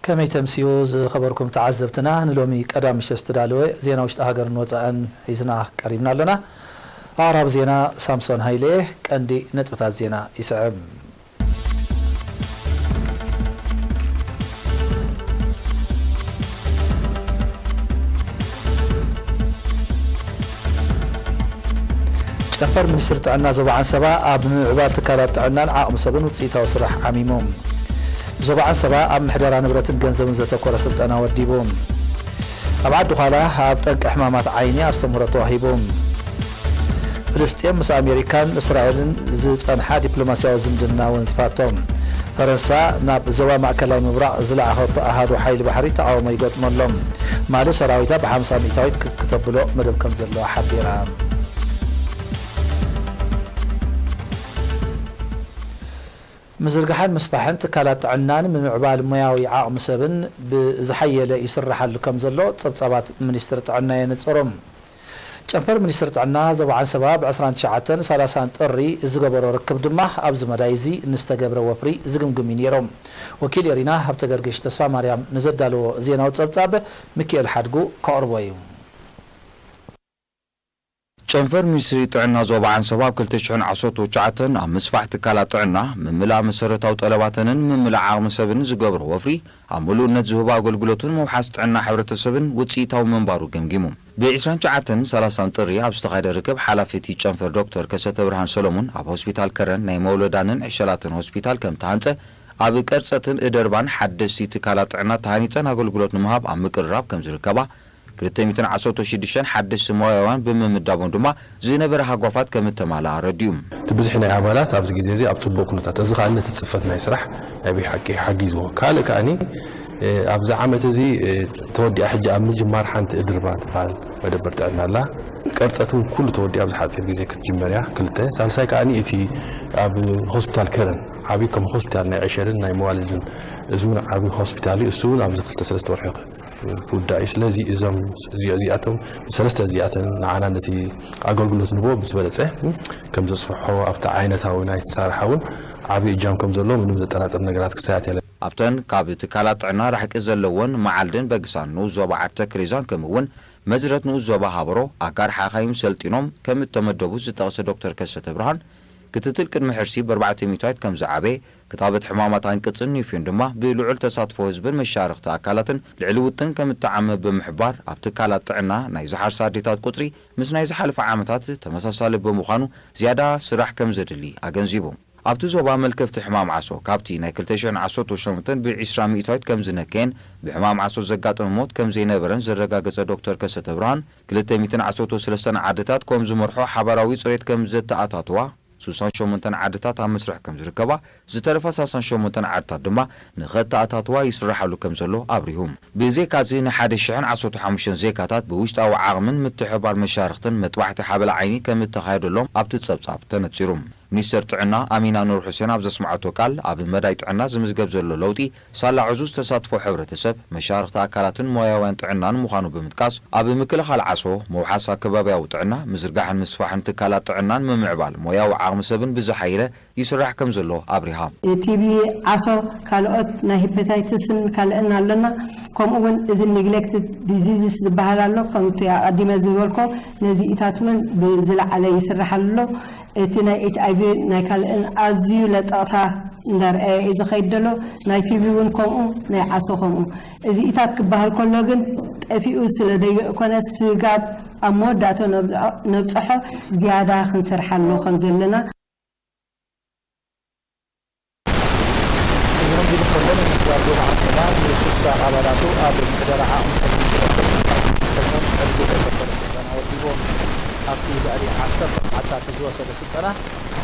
ከመይ ተምስዩ ዝኸበርኩም ተዓዘብትና፣ ንሎሚ ቀዳም ምሸት ዝተዳለወ ዜና ውሽጢ ሃገርን ወጻእን ሒዝና ቀሪብና ኣለና። ኣቕራቢ ዜና ሳምሶን ሃይለ። ቀንዲ ነጥብታት ዜና ይስዕብ። ጨንፈር ሚኒስትሪ ጥዕና ዞባ ዓንሰባ ኣብ ምምዕባል ትካላት ጥዕናን ዓቕሚ ሰብን ውፅኢታዊ ስራሕ ዓሚሞም። ብዞባ ዓንሰባ ኣብ ምሕደራ ንብረትን ገንዘብን ዘተኮረ ስልጠና ወዲቡ። ኣብ ዓዲ ዃላ ኣብ ጠንቂ ሕማማት ዓይኒ ኣስተምህሮ ተዋሂቡ። ፍልስጤም ምስ ኣሜሪካን እስራኤልን ዝጸንሓ ዲፕሎማስያዊ ዝምድና ወንዚፋቶ። ፈረንሳ ናብ ዞባ ማእከላይ ምብራቕ ዝለኣኸቶ ኣሃዱ ሓይሊ ባሕሪ ተቓውሞ ይገጥመሎም። ማሊ ሰራዊታ ብ50 ሚእታዊት ክብ ክተብሎ መደብ ከም ዘለዋ ሓቢራ። ምዝርጋሕን ምስፋሕን ትካላት ጥዕናን ምምዕባል ሞያዊ ዓቕሚ ሰብን ብዝሓየለ ይስራሓሉ ከም ዘሎ ጸብጻባት ሚኒስትሪ ጥዕና የነጸሮም። ጨንፈር ሚኒስትሪ ጥዕና ዞባ ዓንሰባ ብ29ን 30ን ጥሪ ዝገበሮ ርክብ ድማ ኣብዚ መዳይ እዚ ንዝተገብረ ወፍሪ ዝግምግም እዩ ነይሮም። ወኪል ኤሪና ሃብተ ገርግሽ ተስፋ ማርያም ንዘዳለዎ ዜናዊ ጸብጻብ ሚኪኤል ሓድጉ ከቕርቦ እዩ። ጨንፈር ሚኒስትሪ ጥዕና ዞባ ዓንሰባ ኣብ 2019 ኣብ ምስፋሕ ትካላት ጥዕና፣ ምምላእ መሰረታዊ ጠለባተንን ምምላእ ዓቕሚ ሰብን ዝገብሮ ወፍሪ፣ ኣብ ምሉእነት ዝህቦ ኣገልግሎትን ምውሓስ ጥዕና ሕብረተሰብን ውፅኢታዊ ምንባሩ ገምጊሙ። ብ29ን 30ን ጥሪ ኣብ ዝተኻየደ ርክብ፣ ሓላፊ እቲ ጨንፈር ዶክተር ከሰተ ብርሃን ሰሎሙን ኣብ ሆስፒታል ከረን ናይ መውለዳንን ዕሸላትን ሆስፒታል ከም ተሃንጸ፣ ኣብ ቀርጸትን እደርባን ሓደስቲ ትካላት ጥዕና ተሃኒጸን ኣገልግሎት ንምሃብ ኣብ ምቅርራብ ከም ዝርከባ፣ 216 ሓደስቲ ሞያውያን ብምምዳቦም ድማ ዝነበረ ሃጓፋት ከም እተማልኣ ኣረዲኡ። እቲ ብዝሒ ናይ ኣባላት ኣብዚ ግዜ እዚ ኣብ ጽቡቕ ኩነታት፣ እዚ ከኣ ነቲ ጽፈት ናይ ስራሕ ናይ ብሓቂ ሓጊዝዎ። ካልእ ከኣኒ፣ እ፣ ኣብዚ ዓመት እዚ፣ እ፣ ተወዲኣ ሕጂ ኣብ ምጅማር ሓንቲ እድርባ ትበሃል መደበር ጥዕና ኣላ። ቀርጸት እውን ኩሉ ተወዲኣ ኣብዚ ሓጺር ግዜ ክትጅመር እያ። ክልተ፣ ሳልሳይ ከኣኒ እቲ ኣብ ሆስፒታል ከረን ዓቢ ከም ሆስፒታል ናይ ዕሸልን ናይ መዋልድን፣ እዚ እውን ዓቢ ሆስፒታል እዩ። እሱ እውን ኣብዚ ክልተ ሰለስተ ወርሒ ክውዳእ እዩ። ስለዚ እዞም፣ እዚ-፣ እዚኣቶም፣ ሰለስተ እዚኣተን ንዓና ነቲ ኣገልግሎት ንቦ ብዝበለጸ ከም ዘስፍሖ፣ ኣብቲ ዓይነታዊ ናይ ኣሰራርሓ እውን ዓቢ እጃም ከም ዘለዎ ምንም ዘጠራጥር ነገራት ክሳያት የለን። ኣብተን ካብ ትካላት ጥዕና ራሕቂ ዘለወን መዓልድን በግሳን ንኡስ ዞባ ዓዲ ተክሌዛን ከምኡ እውን መዝረት ንኡስ ዞባ ሃበሮ ኣጋር ሓኻይም ሰልጢኖም ከም እተመደቡ ዝጠቕሰ ዶክተር ከሰተ ብርሃን፣ ክትትል ቅድሚ ሕርሲ ብ4 ሚእታዊት ከም ዝዓበየ፣ ክታበት ሕማማት ኣንቅጽን ኒፊዮን ድማ ብልዑል ተሳትፎ ህዝብን መሻርኽቲ ኣካላትን ልዕሊ ውጥን ከም እተዓመ ብምሕባር፣ ኣብ ትካላት ጥዕና ናይ ዝሓርሳ ኣዴታት ቁጽሪ ምስ ናይ ዝሓለፈ ዓመታት ተመሳሳሊ ብምዃኑ፣ ዝያዳ ስራሕ ከም ዘድሊ ኣገንዚቡ። ኣብቲ ዞባ መልከፍቲ ሕማም ዓሶ ካብቲ ናይ 2018 ብ20 ሚእታዊት ከም ዝነከየን ብሕማም ዓሶ ዘጋጠመ ሞት ከም ዘይነበረን ዘረጋገጸ ዶክተር ከሰተ ብርሃን፣ 213 ዓድታት ከም ዝመርሖ ሓባራዊ ጽሬት ከም ዘተኣታተዋ፣ 68 ዓድታት ኣብ መስርሕ ከም ዝርከባ፣ ዝተረፋ 38 ዓድታት ድማ ንኸተኣታትዋ ይስራሓሉ ከም ዘሎ ኣብሪሁ። ብዘይካዚ፣ ን1,015 ዜጋታት ብውሽጣዊ ዓቕምን ምትሕብባር መሻርኽትን መጥባሕቲ ሓበላ ዓይኒ ከም እተኻየደሎም ኣብቲ ጸብጻብ ተነጺሩ። ሚኒስተር ጥዕና ኣሚና ኑር ሑሴን ኣብ ዘስምዓቶ ቃል፣ ኣብ መዳይ ጥዕና ዝምዝገብ ዘሎ ለውጢ፣ ሳላ ዕዙዝ ተሳትፎ ሕብረተሰብ፣ መሻርኽቲ ኣካላትን ሞያውያን ጥዕናን ምዃኑ ብምጥቃስ፣ ኣብ ምክልኻል ዓሶ፣ ምውሓስ ኣከባብያዊ ጥዕና፣ ምዝርጋሕን ምስፋሕን ትካላት ጥዕናን ምምዕባል ሞያዊ ዓቕሚ ሰብን ብዝሓየለ ይስራሕ ከም ዘሎ ኣብሪሃ። ቲቢ፣ ዓሶ፣ ካልኦት ናይ ሄፓታይትስን ካልእን ኣለና። ከምኡ እውን እዚ ኔግሌክትድ ዲዚዝስ ዝበሃል ኣሎ። ከምቲ ኣቐዲመ ዝበልኮ፣ ነዚኢታት እውን ብዝለዓለ ይስራሕ ኣሎ። እቲ ናይ ኤች ኣይ ቪ ናይ ካልእን ኣዝዩ ለጠቕታ እንዳርኣየ እዩ ዝኸይድ ዘሎ። ናይ ቲቢ እውን ከምኡ፣ ናይ ዓሶ ከምኡ። እዚኢታት ክበሃል ከሎ ግን ጠፊኡ ስለ ደይኮነ፣ ስጋብ ኣብ መወዳእቶ ነብጽሖ፣ ነብጽሖ ዝያዳ ክንሰርሓሉ ከም ዘለና። እዚ ከምዚ ኢሉ ከሎ፣ ምምሕዳር ዞባ ዓንሰባ ንስሳ ኣባላቱ ኣብ ምሕደራ ዓቕሚ ሰብን ክረክብ ኣብ ዝስተሞም ዕድል ዘተኮረ ስልጠና ወዲቡ። ኣብቲ ልዕሊ ዓሰርተ መዓልታት ዝወሰደ ስልጠና፣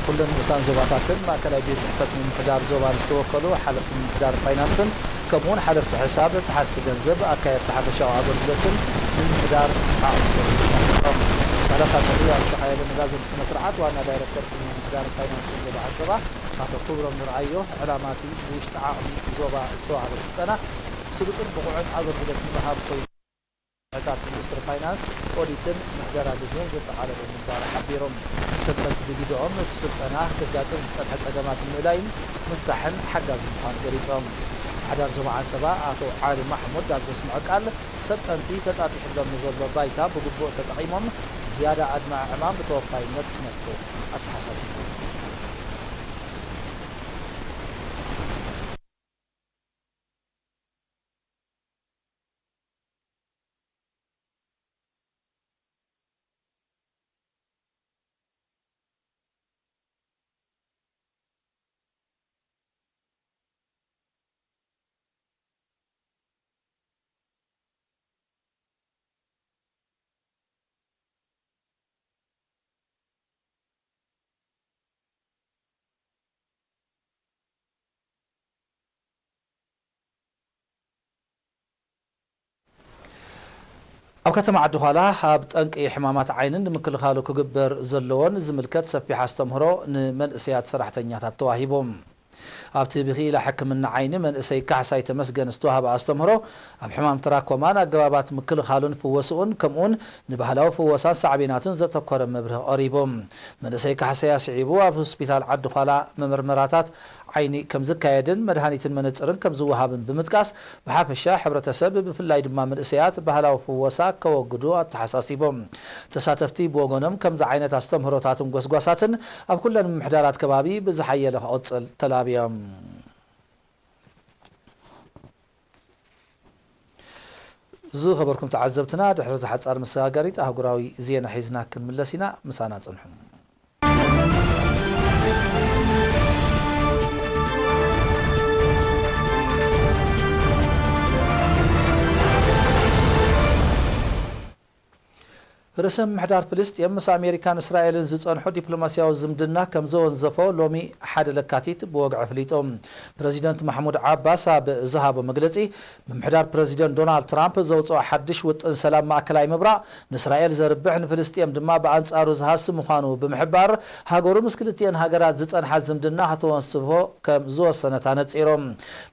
ኩለን ንኡሳን ዞባታትን ማእከላይ ቤት ጽሕፈት ምምሕዳር ዞባን ዝተወከሉ ሓለፍቲ ምምሕዳር ፋይናንስን፣ ከምኡውን ሓለፍቲ ሕሳብ፣ ተሓዝቲ ገንዘብ፣ ኣካየድቲ ሓፈሻዊ ኣገልግሎትን ምምሕዳር ዓቕሚ ሰብን ተሳቲፎም። ሰላሳ ጥሪ ኣብ ዝተኻየደ መዛዘሚ ስነ ስርዓት፣ ዋና ዳይረክተር ምምሕዳር ፋይናንስን ዞባ ዓንሰባ ኣቶ ክብሮም ንርኣዮ፣ ዕላማ እቲ ብውሽጢ ዓቕሚ ዞባ ዝተዋህበ ስልጠና ስሉጥን ብቑዕን ኣገልግሎት ንምሃብ ኮይኑ፣ ምሕታት ሚኒስትሪ ፋይናንስ፣ ኦዲትን ምሕደራ ቢዝነስን ዘጠቓለለ ምንባሩ ሓቢሮም። ሰልጠንቲ ብግደኦም፣ እቲ ስልጠና ከጋጥም ዝጸንሐ ጸገማት ንምእላይን ምፍታሕን ሓጋዚ ምዃኑ ገሊጾም። ምምሕዳር ዞባ ዓንሰባ ኣቶ ዓሊ ማሕሙድ ኣብ ዘስምዖ ቃል፣ ሰልጠንቲ ተጣጢሕሎም ንዘሎ ባይታ ብግቡእ ተጠቒሞም፣ ዝያዳ ኣድማዒ ዕማም ብተወፋይነት ክነፍሑ ኣተሓሳሲቡ። ኣብ ከተማ ዓዲ ዃላ ኣብ ጠንቂ ሕማማት ዓይንን ንምክልኻሉ ክግበር ዘለዎን ዝምልከት ሰፊሕ ኣስተምህሮ ንመንእሰያት ሰራሕተኛታት ተዋሂቡ። ኣብቲ ብክኢላ ሕክምና ዓይኒ መንእሰይ ካሕሳይ ተመስገን ዝተዋህበ ኣስተምህሮ፣ ኣብ ሕማም ትራኮማን ኣገባባት ምክልኻሉን ፍወስኡን፣ ከምኡውን ንባህላዊ ፍወሳን ሳዕቤናቱን ዘተኮረ መብርሂ ቀሪቡ። መንእሰይ ካሕሳይ ኣስዒቡ፣ ኣብ ሆስፒታል ዓዲ ዃላ መመርመራታት ዓይኒ ከም ዝካየድን መድሃኒትን መነጽርን ከም ዝወሃብን ብምጥቃስ፣ ብሓፈሻ ሕብረተሰብ፣ ብፍላይ ድማ መንእሰያት፣ ባህላዊ ፍወሳ ከወግዱ ኣተሓሳሲቦም። ተሳተፍቲ ብወገኖም፣ ከምዚ ዓይነት ኣስተምህሮታትን ጎስጓሳትን ኣብ ኩለን ምምሕዳራት ከባቢ ብዝሓየለ ክቕጽል ተላብዮም። ዝኸበርኩም ተዓዘብትና፣ ድሕሪ እዚ ሓጻር መሰጋገሪት ኣህጉራዊ ዜና ሒዝና ክንምለስ ኢና። ምሳና ጽንሑ። ርእሰ ምምሕዳር ፍልስጤም ምስ ኣሜሪካን እስራኤልን ዝጸንሖ ዲፕሎማስያዊ ዝምድና ከም ዘወንዘፎ ሎሚ ሓደ ለካቲት ብወግዒ ኣፍሊጡ። ፕረዚደንት ማሕሙድ ዓባስ ኣብ ዝሃቦ መግለጺ፣ ምምሕዳር ፕረዚደንት ዶናልድ ትራምፕ ዘውጽኦ ሓድሽ ውጥን ሰላም ማእከላይ ምብራቕ ንእስራኤል ዘርብሕ፣ ንፍልስጤም ድማ ብኣንጻሩ ዝሃሲ ምዃኑ ብምሕባር፣ ሃገሩ ምስ ክልቲኤን ሃገራት ዝጸንሓ ዝምድና ከተወንስፎ ከም ዝወሰነት ኣነጺሩ።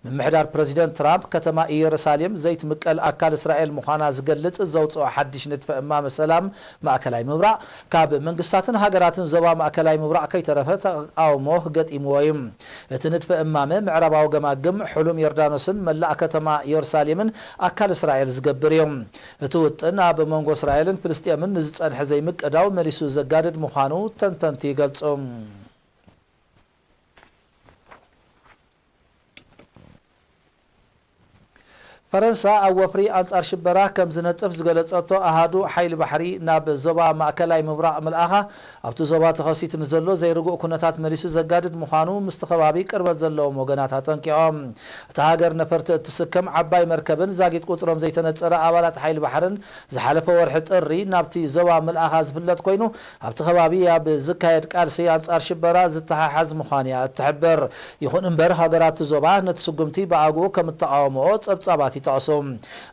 ምምሕዳር ፕረዚደንት ትራምፕ፣ ከተማ ኢየሩሳሌም ዘይትምቀል ኣካል እስራኤል ምዃና ዝገልጽ ዘውጽኦ ሓድሽ ንድፈ እማመ ሰላም ማእከላይ ምብራቕ፣ ካብ መንግስታትን ሃገራትን ዞባ ማእከላይ ምብራቕ ከይተረፈ ተቓውሞ ገጢምዎ እዩ። እቲ ንድፈ እማመ፣ ምዕራባዊ ገማግም ሕሉም ዮርዳኖስን መላእ ከተማ ኢየሩሳሌምን ኣካል እስራኤል ዝገብር እዩ። እቲ ውጥን፣ ኣብ መንጎ እስራኤልን ፍልስጤምን ንዝጸንሐ ዘይምቅዳው መሊሱ ዘጋድድ ምዃኑ ተንተንቲ ይገልጹ። ፈረንሳ ኣብ ወፍሪ ኣንጻር ሽበራ ከም ዝነጥፍ ዝገለጸቶ ኣሃዱ ሓይሊ ባሕሪ፣ ናብ ዞባ ማእከላይ ምብራቕ ምልኣኻ፣ ኣብቲ ዞባ ተኸሲቱ ንዘሎ ዘይርጉእ ኩነታት መሊሱ ዘጋድድ ምዃኑ ምስቲ ከባቢ ቅርበት ዘለዎም ወገናት ኣጠንቂቖም። እታ ሃገር ነፈርቲ እትስከም ዓባይ መርከብን ዛጊት ቁጽሮም ዘይተነጸረ ኣባላት ሓይሊ ባሕርን ዝሓለፈ ወርሒ ጥሪ ናብቲ ዞባ ምልኣኻ ዝፍለጥ ኮይኑ፣ ኣብቲ ከባቢ ኣብ ዝካየድ ቃልሲ ኣንጻር ሽበራ ዝተሓሓዝ ምዃኑ እያ እትሕብር። ይኹን እምበር፣ ሃገራት እቲ ዞባ ነቲ ስጉምቲ ብኣግኡ ከም እተቓወምኦ ጸብጻባት ይጠቕሱ።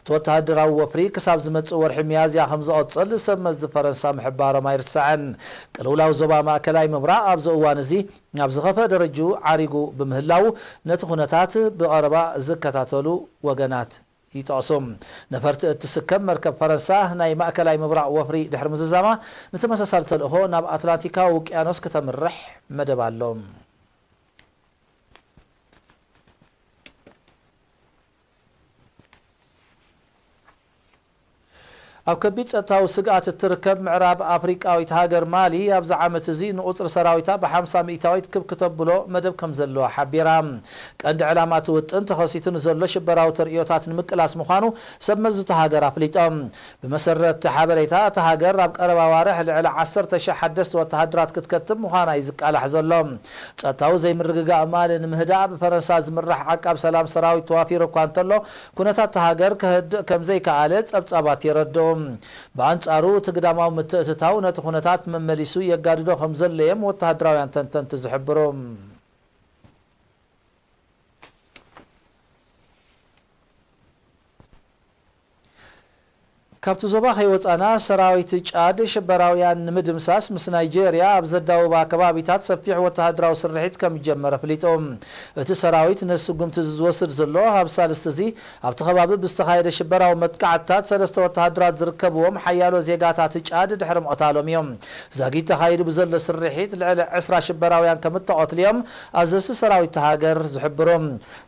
እቲ ወተሃደራዊ ወፍሪ ክሳብ ዝመጽእ ወርሒ ሚያዝያ ከም ዝቕጽል ሰብ መዚ ፈረንሳ ምሕባሮም ኣይርሳዕን። ቅልውላው ዞባ ማእከላይ ምብራቕ ኣብዚ እዋን እዚ ናብ ዝኸፍአ ደረጅኡ ዓሪጉ ብምህላዉ፣ ነቲ ኩነታት ብቐረባ ዝከታተሉ ወገናት ይጠቕሱ። ነፈርቲ እትስከም መርከብ ፈረንሳ፣ ናይ ማእከላይ ምብራቕ ወፍሪ ድሕሪ ምዝዛማ፣ ንተመሳሳሊ ተልእኾ ናብ ኣትላንቲካዊ ውቅያኖስ ክተምርሕ መደብ ኣሎ። ኣብ ከቢድ ጸጥታዊ ስግኣት እትርከብ ምዕራብ ኣፍሪቃዊት ሃገር ማሊ፣ ኣብዚ ዓመት እዚ ንቑጽሪ ሰራዊታ ብሓምሳ ሚእታዊት ክብ ክተብሎ መደብ ከም ዘለዋ ሓቢራ። ቀንዲ ዕላማ እቲ ውጥን፣ ተኸሲቱ ንዘሎ ሽበራዊ ተርእዮታት ንምቅላስ ምዃኑ ሰብ መዚ እታ ሃገር ኣፍሊጦም። ብመሰረት እቲ ሓበሬታ፣ እታ ሃገር ኣብ ቀረባ ኣዋርሕ ልዕሊ ዓሰርተ ሺሕ ሓደስቲ ወተሃደራት ክትከትብ ምዃና እዩ ዝቃላሕ ዘሎ። ጸጥታዊ ዘይምርግጋእ ማሊ ንምህዳእ ብፈረንሳ ዝምራሕ ዓቃብ ሰላም ሰራዊት ተዋፊሩ እኳ እንተሎ፣ ኩነታት እታ ሃገር ከህድእ ከም ዘይከኣለ ጸብጻባት የረድኡ። ብኣንጻሩ፣ እቲ ግዳማዊ ምትእትታው ነቲ ኩነታት መመሊሱ የጋድዶ ከም ዘሎ እዮም ወተሃደራውያን ተንተንቲ ዝሕብሩ። ካብቲ ዞባ ከይወጻና፣ ሰራዊት ጫድ ሽበራውያን ንምድምሳስ ምስ ናይጄርያ ኣብ ዘዳውባ ከባቢታት ሰፊሕ ወተሃደራዊ ስርሒት ከም ዝጀመረ ኣፍሊጡ። እቲ ሰራዊት ነዚ ስጉምቲ እዚ ዝወስድ ዘሎ፣ ኣብ ሳልስቲ እዚ ኣብቲ ከባቢ ብዝተኻየደ ሽበራዊ መጥቃዕትታት ሰለስተ ወተሃደራት ዝርከብዎም ሓያሎ ዜጋታት ጫድ ድሕሪ ምቕታሎም እዮም። ዛጊት ተኻይዱ ብዘሎ ስርሒት ልዕሊ ዕስራ ሽበራውያን ከም እተቐትሉ እዮም ኣዘዝቲ ሰራዊት እታ ሃገር ዝሕብሩ።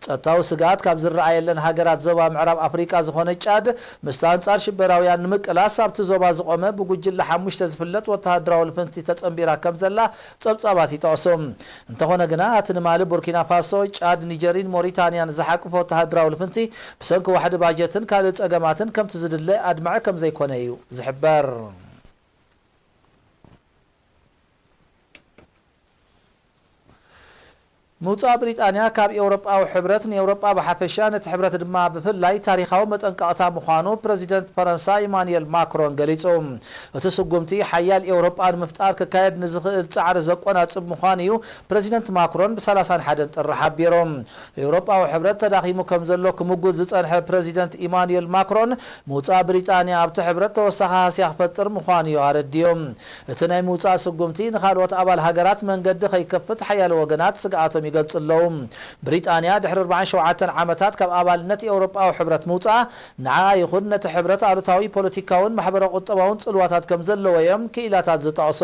ጸጥታዊ ስግኣት ካብ ዝረኣየለን ሃገራት ዞባ ምዕራብ ኣፍሪቃ ዝኾነ ጫድ፣ ምስቲ ኣንጻር ሽበራውያን ንምቅላስ ኣብቲ ዞባ ዝቖመ ብጉጅለ ሓሙሽተ ዝፍለጥ ወተሃደራዊ ልፍንቲ ተጸንቢራ ከም ዘላ ጸብጻባት ይጠቕሱ። እንተኾነ ግና፣ እቲ ንማሊ፣ ቡርኪና ፋሶ፣ ጫድ፣ ኒጀርን ሞሪታንያን ዝሓቁፍ ወተሃደራዊ ልፍንቲ ብሰንኪ ዋሕዲ ባጀትን ካልእ ጸገማትን ከምቲ ዝድለ ኣድማዒ ከም ዘይኮነ እዩ ዝሕበር። ምውጻእ ብሪጣንያ ካብ ኤውሮጳዊ ሕብረት ንኤውሮጳ ብሓፈሻ ነቲ ሕብረት ድማ ብፍላይ ታሪኻዊ መጠንቀቕታ ምዃኑ ፕረዚደንት ፈረንሳ ኢማኑኤል ማክሮን ገሊጹ። እቲ ስጉምቲ ሓያል ኤውሮጳ ንምፍጣር ክካየድ ንዝኽእል ጻዕሪ ዘቆናጽብ ምዃኑ እዩ ፕረዚደንት ማክሮን ብ ሰላሳን ሓደን ጥሪ ሓቢሩ። ኤውሮጳዊ ሕብረት ተዳኺሙ ከም ዘሎ ክምጉት ዝጸንሐ ፕረዚደንት ኢማኑኤል ማክሮን፣ ምውጻእ ብሪጣንያ ኣብቲ ሕብረት ተወሳኺ ሃስያ ክፈጥር ምዃኑ እዩ ኣረዲኡ። እቲ ናይ ምውጻእ ስጉምቲ ንኻልኦት ኣባል ሃገራት መንገዲ ከይከፍት ሓያሎ ወገናት ስግኣቶም ይገልጹ ኣለዉ። ብሪጣንያ ድሕሪ ኣርባዓን ሸውዓተን ዓመታት ካብ ኣባልነት ኤውሮጳዊ ሕብረት ምውጻኣ፣ ንዓኣ ይኹን ነቲ ሕብረት ኣሉታዊ ፖለቲካውን ማሕበረ-ቁጠባውን ጽልዋታት ከም ዘለዎ እዮም ክኢላታት ዝጠቕሱ።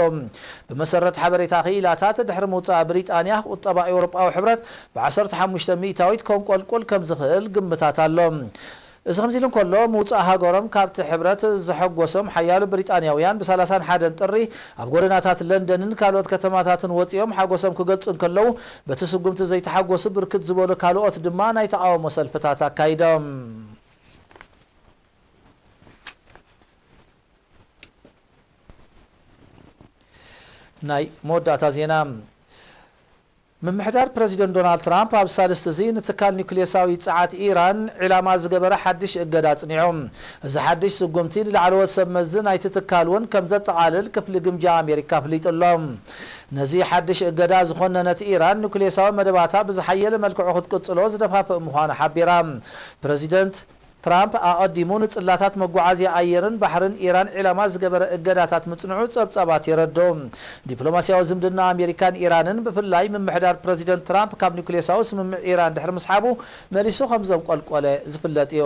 ብመሰረት ሓበሬታ ክኢላታት፣ ድሕሪ ምውጻእ ብሪጣንያ፣ ቁጠባ ኤውሮጳዊ ሕብረት ብ ዓሰርተ ሓሙሽተ ሚእታዊት ከንቆልቁል ከም ዝኽእል ግምታት ኣሎ። እዚ ከምዚ ኢሉ እንከሎ፣ ምውጻእ ሃገሮም ካብቲ ሕብረት ዘሐጎሶም ሓያሎ ብሪጣንያውያን፣ ብ ሰላሳን ሓደን ጥሪ ኣብ ጎደናታት ለንደንን ካልኦት ከተማታትን ወጺኦም ሓጎሶም ክገልጹ እንከለዉ፣ በቲ ስጉምቲ ዘይተሓጎሱ ብርክት ዝበሉ ካልኦት ድማ ናይ ተቓውሞ ሰልፍታት ኣካይዶም። ናይ መወዳእታ ዜና። ምምሕዳር ፕረዚደንት ዶናልድ ትራምፕ ኣብ ሳልስቲ እዚ ንትካል ኒውክሌሳዊ ጸዓት ኢራን ዒላማ ዝገበረ ሓድሽ እገዳ ኣጽኒዑ። እዚ ሓድሽ ስጉምቲ ንላዕለዎት ሰብ መዚ ናይቲ ትካል እውን ከም ዘጠቓልል ክፍሊ ግምጃ ኣሜሪካ ኣፍሊጡ ኣሎ። ነዚ ሓድሽ እገዳ ዝኾነነት ኢራን፣ ኒውክሌሳዊ መደባታ ብዝሓየለ መልክዑ ክትቅጽሎ ዝደፋፍእ ምዃኑ ሓቢራ። ፕረዚደንት ትራምፕ ኣቐዲሙ ንጽላታት መጓዓዝያ ኣየርን ባሕርን ኢራን ዒላማ ዝገበረ እገዳታት ምጽንዑ ጸብጻባት የረድኡ። ዲፕሎማስያዊ ዝምድና ኣሜሪካን ኢራንን፣ ብፍላይ ምምሕዳር ፕረዚደንት ትራምፕ ካብ ኒውክሌሳዊ ስምምዕ ኢራን ድሕሪ ምስሓቡ፣ መሊሱ ከም ዘንቆልቆለ ዝፍለጥ እዩ።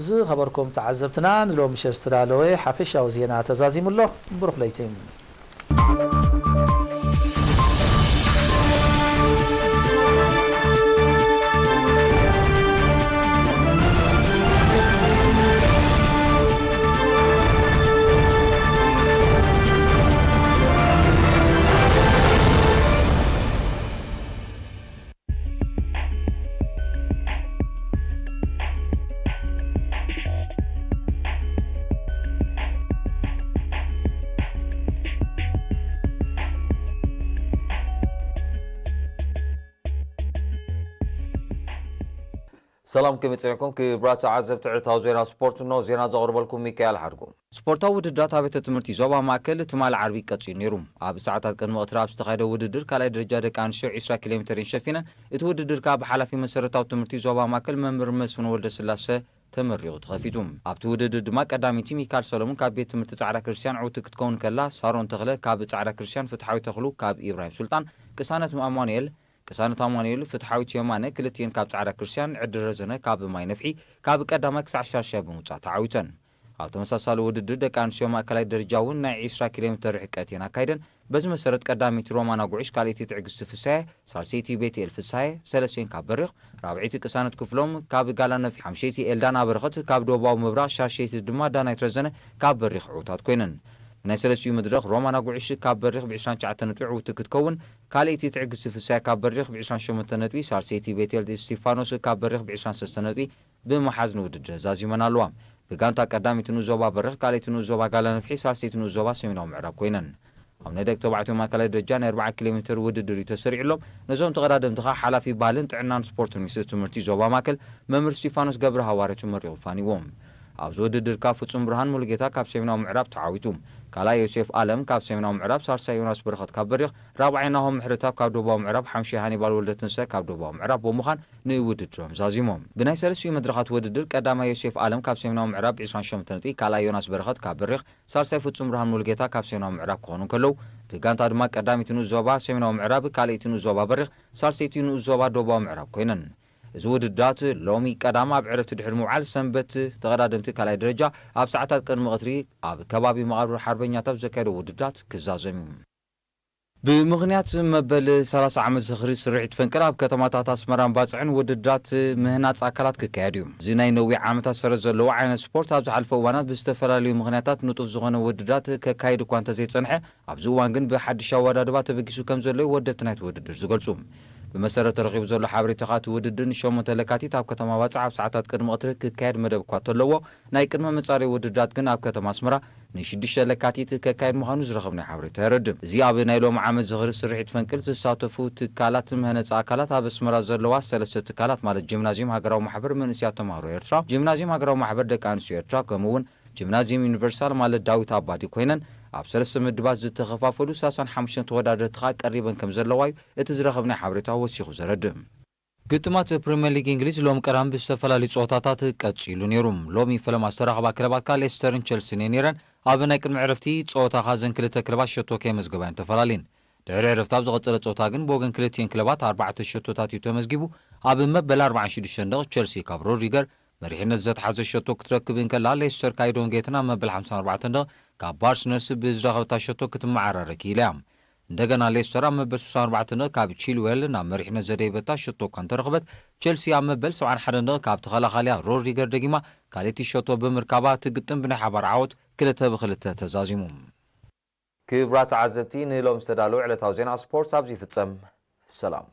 ዝኸበርኩም ተዓዘብትና፣ ንሎሚ ምሸት ዝተዳለወ ሓፈሻዊ ዜና ተዛዚሙ ኣሎ። ብሩኽ ለይቲ። ሰላም፣ ከመይ ጸኒሕኩም ክቡራት ተዓዘብቲ ዕለታዊ ዜና ስፖርት? እነሆ ዜና ዘቕርበልኩም ሚካኤል ሓድጉ። ስፖርታዊ ውድድራት ኣብያተ ትምህርቲ ዞባ ማእከል ትማሊ ዓርቢ ቀጺሉ ነይሩ። ኣብ ሰዓታት ቅድሚ ቀትሪ ኣብ ዝተኻየደ ውድድር ካልኣይ ደረጃ ደቂ ኣንስትዮ ዒስራ ኪሎ ሜተር እየን ሸፊነን። እቲ ውድድር ከኣ ብሓላፊ መሰረታዊ ትምህርቲ ዞባ ማእከል መምህር መስፍን ወልደስላሰ ተመሪቑ ተኸፊቱ። ኣብቲ ውድድር ድማ ቀዳመይቲ ሚካል ሰሎሙን ካብ ቤት ትምህርቲ ጻዕዳ ክርስትያን ዕውቲ ክትከውን ከላ፣ ሳሮን ተኽለ ካብ ጻዕዳ ክርስትያን፣ ፍትሓዊ ተኽሉ ካብ ኢብራሂም ሱልጣን፣ ቅሳነት ኣማኑኤል ቅሳነት ኣማኑኤል፣ ፍትሓዊት የማነ፣ ክልቲኤን ካብ ጻዕዳ ክርስትያን፣ ዕድል ረዘነ ካብ ማይ ነፍሒ፣ ካብ ቀዳማይ ክሳዕ ሻድሻይ ብምውጻእ ተዓዊተን። ኣብ ተመሳሳሊ ውድድር ደቂ ኣንስትዮ ማእከላይ ደረጃ እውን ናይ ዒስራ ኪሎ ሜተር ርሕቀት እየን ኣካይደን። በዚ መሰረት ቀዳመይቲ ሮማና ጉዕሽ፣ ካልኣይቲ ትዕግስቲ ፍሳየ፣ ሳልሰይቲ ቤትኤል ፍሳየ፣ ሰለስተይን ካብ በሪኽ፣ ራብዐይቲ ቅሳነት ክፍሎም ካብ ጋላ ነፍሒ፣ ሓምሸይቲ ኤልዳና በረኸት ካብ ደቡባዊ ምብራቕ፣ ሻድሸይቲ ድማ ዳናይት ረዘነ ካብ በሪኽ ዕዉታት ኮይነን። ናይ ሰለስቲኡ መድረኽ ሮማና ጉዕሽ ካብ በሪኽ ብ ዒስራን ትሽዓተን ነጥቢ ዕውቲ ክትከውን፣ ካልኣይቲ ትዕግስቲ ፍሳይ ካብ በሪኽ ብ ዒስራን ሸሞንተን ነጥቢ፣ ሳልሰይቲ ቤቴል እስቲፋኖስ ካብ በሪኽ ብ ዒስራን ሰለስተን ነጥቢ ብምሓዝ ንውድድር ዛዚመን ኣለዋ። ብጋንታ ቀዳመይቲ ንኡስ ዞባ በሪኽ፣ ካልኣይቲ ንኡስ ዞባ ጋላ ነፍሒ፣ ሳልሰይቲ ንኡስ ዞባ ሰሜናዊ ምዕራብ ኮይነን። ኣብ ናይ ደቂ ተባዕትዮ ማእከላይ ደረጃ ናይ ኣርብዓ ኪሎ ሜትር ውድድር እዩ ተሰሪዑ ኣሎ። ነዞም ተቐዳደምቲ ኸኣ ሓላፊ ባህልን ጥዕናን ስፖርትን ሚኒስትሪ ትምህርቲ ዞባ ማእከል መምህር እስቲፋኖስ ገብረ ሃዋርያት መሪቑ ፋኒዎም። ኣብዚ ውድድር ካብ ፍጹም ብርሃን ሙሉጌታ ካብ ሰሜናዊ ምዕራብ ተዓዊቱ። ካልኣይ ዮሴፍ ኣለም ካብ ሰሜናዊ ምዕራብ፣ ሳልሳይ ዮናስ በረኸት ካብ በሪኽ፣ ራብዓይ ናሆም ምሕረታብ ካብ ደቡባዊ ምዕራብ፣ ሓምሻይ ሃኒባል ወልደትንሳኤ ካብ ደቡባዊ ምዕራብ ብምዃን ንውድድሮም ዛዚሞም። ብናይ ሰለስቲኡ መድረኻት ውድድር ቀዳማይ ዮሴፍ ኣለም ካብ ሰሜናዊ ምዕራብ ብዕስራን ሸሞንተን ነጥቢ፣ ካልኣይ ዮናስ በረኸት ካብ በሪኽ፣ ሳልሳይ ፍጹም ብርሃን ሙሉጌታ ካብ ሰሜናዊ ምዕራብ ክኾኑ እንከለዉ፣ ብጋንታ ድማ ቀዳሚት ንኡስ ዞባ ሰሜናዊ ምዕራብ፣ ካልኣይቲ ንኡስ ዞባ በሪኽ፣ ሳልሰይቲ ንኡስ ዞባ ደቡባዊ ምዕራብ ኮይነን። እዚ ውድድራት ሎሚ ቀዳም ኣብ ዕረፍቲ ድሕሪ ምውዓል፣ ሰንበት ተቐዳደምቲ ካልኣይ ደረጃ ኣብ ሰዓታት ቅድሚ ቀትሪ ኣብ ከባቢ መቓብር ሓርበኛታት ዘካየዶ ውድድራት ክዛዘም እዩ። ብምኽንያት መበል ሰላሳ ዓመት ዝኽሪ ስርሒት ፈንቅል ኣብ ከተማታት ኣስመራን ባጽዕን ውድድራት ምህናጽ ኣካላት ክካየድ እዩ። እዚ ናይ ነዊሕ ዓመታት ሰረት ዘለዎ ዓይነት ስፖርት ኣብ ዝሓለፈ እዋናት ብዝተፈላለዩ ምኽንያታት ንጡፍ ዝኾነ ውድድራት ከካይድ እኳ እንተዘይጸንሐ፣ ኣብዚ እዋን ግን ብሓድሽ ኣወዳድባ ተበጊሱ ከም ዘሎ እዩ ወደብቲ ናይቲ ውድድር ዝገልጹ። ብመሰረት ተረኺቡ ዘሎ ሓበሬታ፣ እቲ ውድድር ንሸሞንተ ለካቲት ኣብ ከተማ ባጽዕ ኣብ ሰዓታት ቅድሚ ቀትሪ ክካየድ መደብ እኳ እንተለዎ፣ ናይ ቅድመ መጻረዪ ውድድራት ግን ኣብ ከተማ ኣስመራ ንሽዱሽተ ለካቲት ከካየድ ምዃኑ ዝረኸብናዮ ሓበሬታ የረድእ። እዚ ኣብ ናይ ሎሚ ዓመት ዝኽሪ ስርሒት ፈንቅል ዝሳተፉ ትካላት ምህነጻ ኣካላት ኣብ ኣስመራ ዘለዋ ሰለስተ ትካላት፣ ማለት ጂምናዝየም ሃገራዊ ማሕበር መንእሰያት ተማሃሮ ኤርትራ፣ ጂምናዝየም ሃገራዊ ማሕበር ደቂ ኣንስትዮ ኤርትራ፣ ከምኡ እውን ጂምናዝየም ዩኒቨርሳል፣ ማለት ዳዊት ኣባዲ ኮይነን፣ ኣብ ሰለስተ ምድባት ዝተኸፋፈሉ ሰላሳን ሓሙሽተን ተወዳደርቲ ከኣ ቀሪበን ከም ዘለዋ እዩ እቲ ዝረኸብናዮ ሓበሬታ ወሲኹ ዘረድእ። ግጥማት ፕሪምየር ሊግ እንግሊዝ ሎም ቀዳም ብዝተፈላለዩ ጸወታታት ቀጺሉ ነይሩ። ሎሚ ፈለማ ዝተራኸባ ክለባት ከኣ ሌስተርን ቸልሲን እየን ነይረን። ኣብ ናይ ቅድሚ ዕረፍቲ ጸወታ ከኣ እዘን ክልተ ክለባት ሸቶ ከየመዝገባ እየን ተፈላልየን። ድሕሪ ዕረፍቲ ኣብ ዝቐጸለ ጸወታ ግን ብወገን ክልቲኤን ክለባት ኣርባዕተ ሸቶታት እዩ ተመዝጊቡ። ኣብ መበል ኣርባዓን ሽዱሽተን ደቂቕ ቸልሲ ካብ ሮድሪገር መሪሕነት ዘትሓዘ ሸቶ ክትረክብ እንከላ፣ ሌስተር ካይዶን ጌትን ኣብ መበል ሓምሳን ኣርባዕተን ደቂቕ ካብ ባርስ ነርስ ብዝረኸበታ ሸቶ ክትመዓራረ ክኢላ እያ። እንደገና ሌስተር ኣብ መበል ስሳን ኣርባዕተን ደቂቕ ካብ ቺልዌል ናብ መሪሕነት ዘደየበታ ሸቶ እኳ እንተረኽበት፣ ቸልሲ ኣብ መበል ሰብዓን ሓደን ደቂቕ ካብ ተኸላኻሊያ ሮድሪገር ደጊማ ካልኣይቲ ሸቶ ብምርካባ፣ እቲ ግጥም ብናይ ሓባር ዓወት ክልተ ብክልተ ተዛዚሙ። ክቡራት ተዓዘብቲ፣ ንሎም ዝተዳለዉ ዕለታዊ ዜና ስፖርት ኣብዚ ይፍጸም። ሰላም።